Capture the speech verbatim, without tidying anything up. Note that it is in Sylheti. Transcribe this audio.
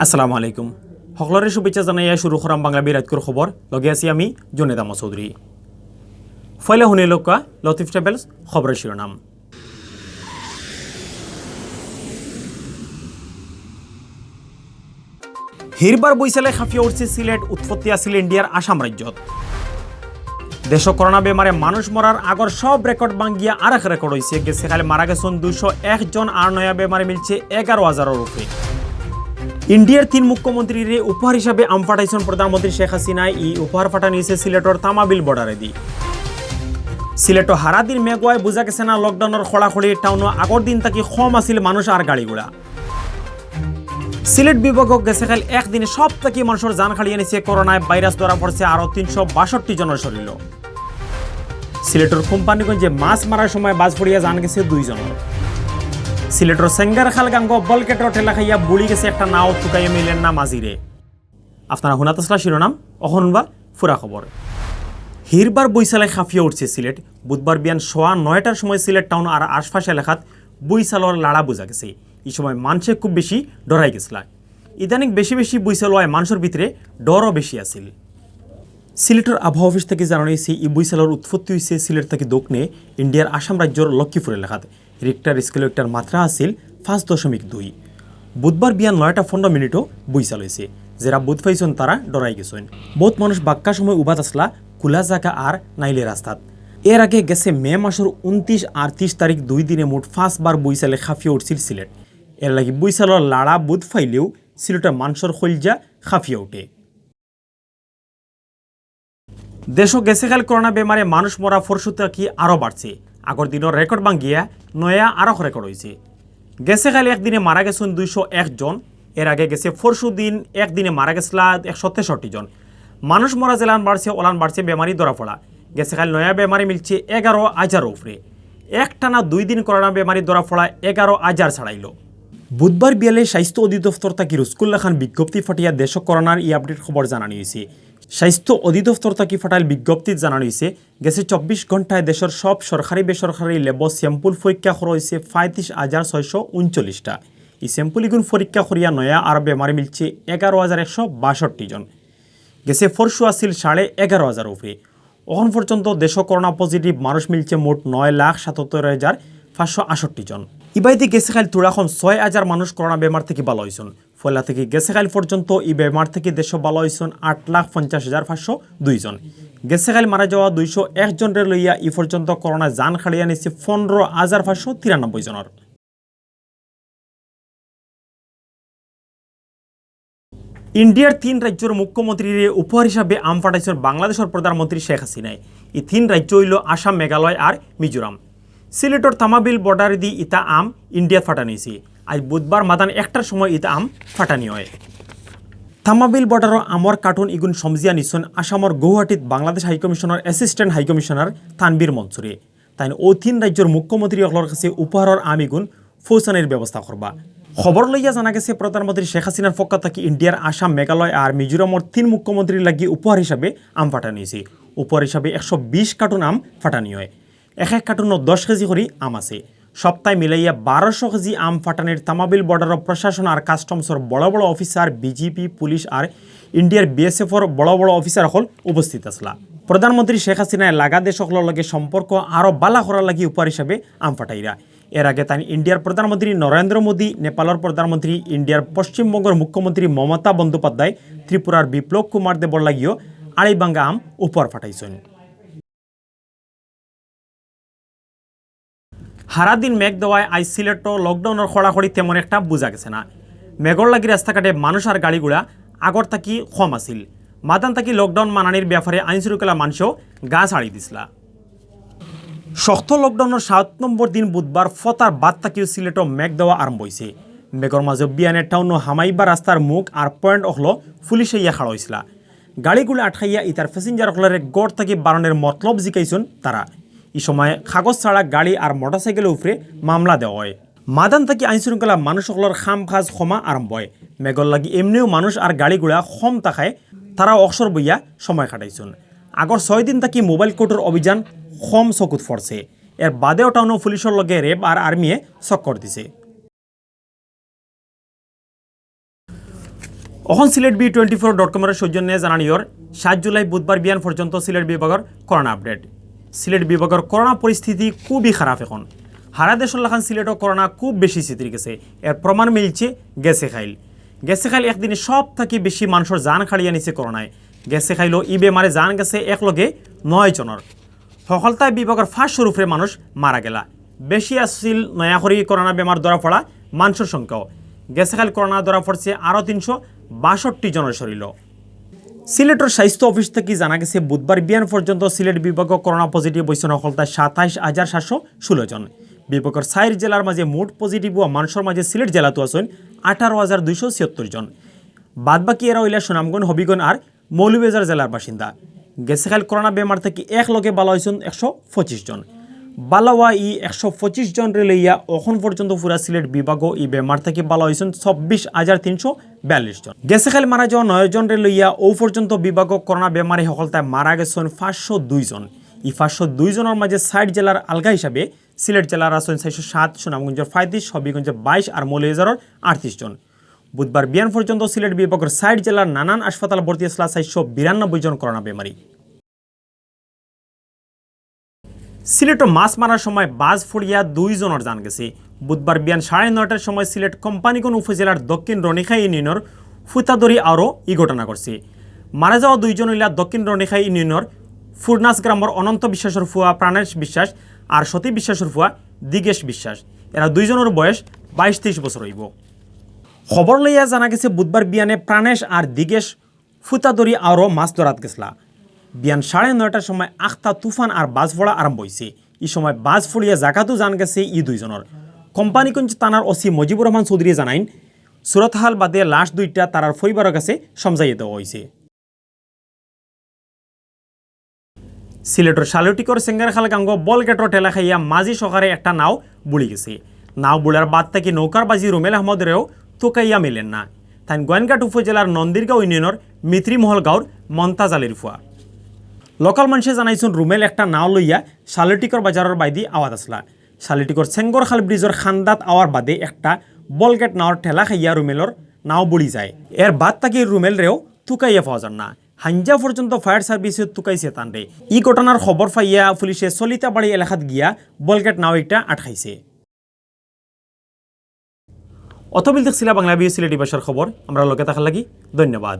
আসসালামু আলাইকুম। হকলরে শুভেচ্ছা জানাইয়া শুরু করাম বাংলা বিরাটকুর খবর। লগে আছি আমি জুনেদ আহমদ চৌধুরী। ফয়লা হুনিলউক্কা লতিফ ট্রাভেলস খবরর শিরোনাম। হিরবার বৈশালে খাফিয়া উঠছে সিলেট, উৎপত্তি আছিল ইন্ডিয়ার আসাম রাজ্যত। দেশো করোনা বেমারে মানুষ মরার আগর সব রেকর্ড ভাঙ্গিয়া আরেক রেকর্ড অইছে। গেছে কাইল মারা গেছইন দুইশো এক জন, আর নয়া বেমারে মিলছে এগারো হাজারর উপরে। ইন্ডিয়ার তিন মুখ্যমন্ত্রীরে উপহার হিসাবে আম ফাটাইছইন প্রধানমন্ত্রী শেখ হাসিনায়। ই উপহার ফাটানি অইছে সিলেটর তামাবিল বর্ডারেদি। সিলেটো হারা দিন মেঘ অওয়ায় বুঝা গেছে না লকডাউনর কড়াকড়ি। টাউনো আগর দিন থাকি কম আছিল মানুষ আর গাড়ি ঘোড়া। সিলেট বিভাগো গেছে কাইল একদিনে সব থাকি মানুষর জান কাড়িয়া নিছে করোনায়। ভাইরাস ধরা পড়ছে আরো তিনশো বাষট্টি জনর শরীরো। সিলেটর কোম্পানীগঞ্জে মাছ মারার সময় বাজ পড়িয়া জান গেছে দুইজনর। সিলেটর সেঙ্গারখাল গাঙ্গো বলকেটর ঠেলা খাইয়া বুড়ি গেছে একটা নাও, তুকাইয়া মিলের না মাঝিরে। আপনারা হুনাত আছলা শিরোনাম, অখন হুনবা ফুরা খবর। হিরবার বৈশালে খাফিয়া উঠছে সিলেট। বুধবার বিয়ান সোয়া নয়টার সময় সিলেট টাউন আর আশপাশ এলাকাত বৈশালর লাড়া বুঝা গেছে। ই সময় মানষে খুব বেশি ডরাই গেছলা। ইদানিং বেশি বেশি বৈশাল অওয়ায় মানষর ভিতরে ডরও বেশি আছিল। সিলেটর আবহাওয়া অফিস থাকি জানানি অইছে, ই বৈশালর উৎপত্তি অইছে সিলেট থাকি দক্ষিণে ইন্ডিয়ার আসাম রাজ্যর লক্ষ্মীপুর এলাকাত। রিক্টার স্কেলো ইটার মাত্রা আছিল পাঁচ দশমিক দুই। বুধবার বিয়ান নয়টা পনেরো মিনিটো বৈশাল অইছে। যেরা বুঝ পাইছইন তারা ডরাই গেছইন। বউত মানুষ বাক্কা সময় উবাত আছলা, খুলা জাগা আর নাইলে রাস্তাত। এর আগে গেছে মে মাসর ঊনত্রিশ আর ত্রিশ তারিখ দুই দিনে মোট পাঁচবার বৈশালে খাফিয়া উঠছিল সিলেট। এর লাগি বৈশালর লাড়া বুঝ পাইলেউ সিলেটর মানষর কইলজা খাফিয়া উঠে। দেশো গেছে কাইল করোনা বেমারে মানুষ মরা পরশু থাকি আরো বাড়ছে। আগর দিনর রেকর্ড ভাঙ্গিয়া নয়া আরক রেকর্ড অইছে। গেছে কাইল একদিনে মারা গেছইন দুইশো এক জন। এর আগে গেছে পরশু দিন একদিনে মারা গেছলা একশো তেষট্টি জন। মানুষ মরা যেলান বাড়ছে, অলান বাড়ছে বেমারি ধরা পড়া। গেছে কাইল নয়া বেমারি মিলছে এগারো হাজারর উপরে। একটানা দুই দিন করোনা বেমারি ধরা পড়া এগারো হাজার ছাড়াইলো। বুধবার বিয়ালে স্বাস্থ্য অধিদপ্তর থাকি রুজকুল্লা খান বিজ্ঞপ্তি ফাটিয়া দেশো করোনার ই আপডেট খবর জানানি অইছে। স্বাস্থ্য অধিদপ্তর থাকি ফাটাইল বিজ্ঞপ্তিত জানানি অইছে, গেছে চব্বিশ ঘন্টায় দেশর সব সরকারি বেসরকারি ল্যাবো স্যাম্পল পরীক্ষা করা অইছে পঁয়ত্রিশ হাজার ছয়শো ঊনচল্লিশটা। ই স্যাম্পল ইগুন পরীক্ষা করিয়া নয়া আর বেমারি মিলছে এগারো হাজার একশো বাষট্টি জন। গেছে পরশু আছিল সাড়ে এগারো হাজার উপরে। অখন পর্যন্ত দেশো করোনা পজিটিভ মানুষ মিলছে মোট নয় লাখ সাতাত্তর হাজার পাঁচশো আটষট্টি জন। ইবায়দি গেছে কাইল থুড়া কম ছয় হাজার মানুষ করোনা বেমার থাকি ভালা অইছইন। পয়লা থাকি গেছে কাইল পর্যন্ত ই বেমার থাকি দেশো ভালা অইছইন আট লাখ পঞ্চাশ হাজার পাঁচশো দুই জন। গেছে কাইল মারা যাওয়া দুইশো এক জনরে লইয়া ই পর্যন্ত করোনায় জান কাড়িয়া নিছে পনেরো হাজার পাঁচশো তিরানব্বই জনর। ইন্ডিয়ার তিন রাজ্যর মুখ্যমন্ত্রীরে উপহার হিসাবে আম ফাটাইছইন বাংলাদেশর প্রধানমন্ত্রী শেখ হাসিনায়। ই তিন রাজ্য অইলো আসাম, মেঘালয় আর মিজোরাম। সিলেটর তামাবিল বর্ডারেদি ইতা আম ইন্ডিয়াত ফাটানি অইছে। আইজ বুধবার মাদান একটার সময় ইতা আম ফাটানি অয়। তামাবিল বর্ডারর আমর কার্টুন ইগুন সমজিয়া নিছইন আসামর গৌহাটিত বাংলাদেশ হাইকমিশনর অ্যাসিস্ট্যান্ট হাইকমিশনার তানভীর মনসুরে। তাইন অউ তিন রাজ্যর মুখ্যমন্ত্রী অকলর কাছে উপহারর আম ইগুন পৌঁছানির ব্যবস্থা করবা। খবর লইয়া জানা গেছে, প্রধানমন্ত্রী শেখ হাসিনার পক্ষ থাকি ইন্ডিয়ার আসাম, মেঘালয় আর মিজোরামর তিন মুখ্যমন্ত্রীর লাগি উপহার হিসাবে আম ফাটানি অইছে। উপহার হিসাবে একশো বিশ কার্টুন আম ফাটানি অয়। এক এক কার্টুনো দশ কেজি করি আম আছে। সবতায় মিলাইয়া বারোশো কেজি আম ফাটানির তামাবিল বর্ডারর প্রশাসন আর কাস্টমসর বড় বড় অফিসার, বিজিবি, পুলিশ আর ইন্ডিয়ার বিএসএফর বড় বড় অফিসার অকল উপস্থিত আছলা। প্রধানমন্ত্রী শেখ হাসিনায় লাগা দেশ অকলর লগে সম্পর্ক আরো বালা করার লাগি উপহার হিসাবে আম ফাটাইরা। এর আগে তাইন ইন্ডিয়ার প্রধানমন্ত্রী নরেন্দ্র মোদী, নেপালর প্রধানমন্ত্রী, ইন্ডিয়ার পশ্চিমবঙ্গর মুখ্যমন্ত্রী মমতা বন্দ্যোপাধ্যায়, ত্রিপুরার বিপ্লব কুমার দেবর লাগিও আড়াই বাঙ্গা আম উপহার ফাটাইছইন। হারা দিন মেঘ দেওয়ায় আইজ সিলেটো লকডাউনর কড়াকড়ি তেমন একটা বুঝা গেছে না। মেঘর লাগি রাস্তাঘাটে মানুষ আর গাড়ি ঘোড়া আগর থাকি কম আছিল। মাদান থাকি লকডাউন মানানির ব্যাপারে আইন শৃঙ্খলা মানষেও গা ছাড়ি দিছলা। শক্ত লকডাউনর সাত নম্বর দিন বুধবার ফতার বাদ থাকিও সিলেটো মেঘ দেওয়া আরম্ভ অইছে। মেঘর মাঝে বিয়ানে টাউনো হামাইবা রাস্তার মুখ আর পয়েন্ট অকলো পুলিশ আইয়া খাড়া অইছলা। গাড়িগুলা আটকাইয়া ইতার প্যাসেঞ্জার অকলরে ঘর থাকি বারনের মতলব জিকাইছইন তারা। ই সময় কাগজ ছাড়া গাড়ি আর মোটরসাইকেলর উপরে মামলা দেওয়া অয়। মাদান থাকি আইন শৃঙ্খলা মানুষ অকলর কাম কাজ কমা আরম্ভ অয়। মেঘর লাগি এমনেও মানুষ আর গাড়ি ঘোড়া কম থাকায় তারা অকসর বইয়া সময় কাটাইছইন। আগর ছয় দিন থাকি মোবাইল কোর্টর অভিযান কম চকুত পড়ছে। এর বাদেও টাউনো পুলিশর লগে র্যাব আর আর্মিয়ে চক্কর দিছে। অখন Sylhet B twenty four dot কমর সৌজন্যে জানানিয়র সাত জুলাই বুধবার বিয়ান পর্যন্ত সিলেট বিভাগর করোনা আপডেট। সিলেট বিভাগর করোনা পরিস্থিতি খুবই খারাপ অখন। হারা দেশর লাখান সিলেটও করোনা খুব বেশি ছিতরি গেছে। এর প্রমাণ মিলছে গেছে কাইল। গেছে কাইল একদিনে সব থাকি বেশি মানষর জান কাড়িয়া নিছে করোনায়। গেছে কাইলও ই বেমারে জান গেছে একলগে নয় জনর। হকলতায় বিভাগর পাঁচশোর উপরে মানুষ মারা গেলা। বেশি আছিল নয়া করি করোনা বেমার ধরা পড়া মানষর সংখ্যাও। গেছে কাইল করোনা ধরা পড়ছে আরও তিনশো বাষট্টি জনর শরীরও। সিলেটর স্বাস্থ্য অফিস থাকি জানা গেছে বুধবার বিয়ান পর্যন্ত সিলেট বিভাগও করোনা পজিটিভ অইছইন হকলতায় সাতাইশ হাজার সাতশো ষোলো জন। বিভাগর চাইর জেলার মাঝে মোট পজিটিভ অওয়া মানষর মাঝে সিলেট জেলাত আছইন আঠারো হাজার দুইশো ছিয়াত্তর জন। বাদ বাকি এরা অইলা সুনামগঞ্জ, হবিগঞ্জ আর মৌলভীবাজার জেলার বাসিন্দা। গেছে কাইল করোনা বেমার থাকি একলগে বালা অইছইন একশো পঁচিশ জন। বালা অওয়া ই একশো পঁচিশ জনরে লইয়া অখন পর্যন্ত পুরা সিলেট বিভাগও ই বেমার থাকি বালা অইছইন চব্বিশ হাজার তিনশো বিয়াল্লিশ জন। গেছে কাইল মারা যাওয়া নয় জনরে লইয়া অউ পর্যন্ত বিভাগও করোনা বেমারে হকলতায় মারা গেছইন পাঁচশো দুই জন। ই পাঁচশো দুই জনর মাঝে চাইর জেলার আলগা হিসাবে সিলেট জেলার আছইন চাইরশো সাত, সুনামগঞ্জর পঁয়ত্রিশ, হবিগঞ্জর বাইশ আর মৌলভীবাজারর আটত্রিশ জন। বুধবার বিয়ান পর্যন্ত সিলেট বিভাগর চাইর জেলার নানান হাসপাতাল ভর্তি আছলা চাইরশো বিরানব্বই জন করোনা বেমারি। সিলেটো মাছ মারার সময় বাজ পড়িয়া দুই জনর জান গেছে। বুধবার বিয়ান সাড়ে নয়টার সময় সিলেট কোম্পানীগঞ্জ উপজেলার দক্ষিণ রনিখা ইউনিয়নর ফুতাদরি আওরো ই ঘটনা ঘটছে। মারা যাওয়া দুইজন অইলা দক্ষিণ রনিখা ইউনিয়নর ফুরনাস গ্রামর অনন্ত বিশ্বাসর ফুয়া প্রাণেশ বিশ্বাস আর সতী বিশ্বাসর ফুয়া দিগেশ বিশ্বাস। এরা দুইজনর বয়স বাইশ তেইশ বছর অইবো। খবর লইয়া জানা গেছে বুধবার বিয়ানে প্রাণেশ আর দিগেশ ফুতাদরি আওরো মাছ ধরাত গেছলা। বিয়ান সাড়ে নয়টার সময় আখতা তুফান আর বাজ পড়া আরম্ভ অইছে। ই সময় বাজ পড়িয়া জাগাতউ জান গেছে ই দুইজনর। কোম্পানীগঞ্জ থানার ওসি মজিবুর রহমান চৌধুরী জানাইন, সুরতহাল বাদে লাশ দুইটা তারার পরিবারর গেছে সমজাইয়া দেওয়া অইছে। সিলেটর শালটিকর সেঙ্গারখাল গাঙ্গো বল গেটর ঠেলা খাইয়া মাঝি সকারে একটা নাও বুড়ি গেছে। নাও বুড়ার বাদ থাকি নৌকার বাজি রুমেল আহমদরেও তুকাইয়া মিলের না। তাইন গোয়াইনঘাট উপজেলার নন্দিরগাঁও ইউনিয়নর মিত্রিমহল গাঁওর মন্তাজ আলীর ফুয়া। লোকাল মানষে জানাইছইন রুমেল একটা নাও লইয়া শালটিকর বাজারর বাইদি আওয়াত আছলা। শালটিকর সেঙ্গরখাল ব্রিজর খান্দাত আওয়ার বাদে একটা বল গেট নাওর ঠেলা খাইয়া রুমেলর নাও বুড়ি যায়। এর বাদ থাকি রুমেলরেও তুকাইয়া পাওয়া যার না। হাইঞ্জা পর্যন্ত ফায়ার সার্ভিসে তুকাইছে তানরে। ই ঘটনার খবর পাইয়া পুলিশে সলিতাবাড়ি এলাকাত গিয়া বল গেট নাও একটা আটকাইছে। অতবিল দেখছিলা বাংলা ভিউ সিলেটি ভাষার খবর। আমরার লগে থাকার লাগি ধন্যবাদ।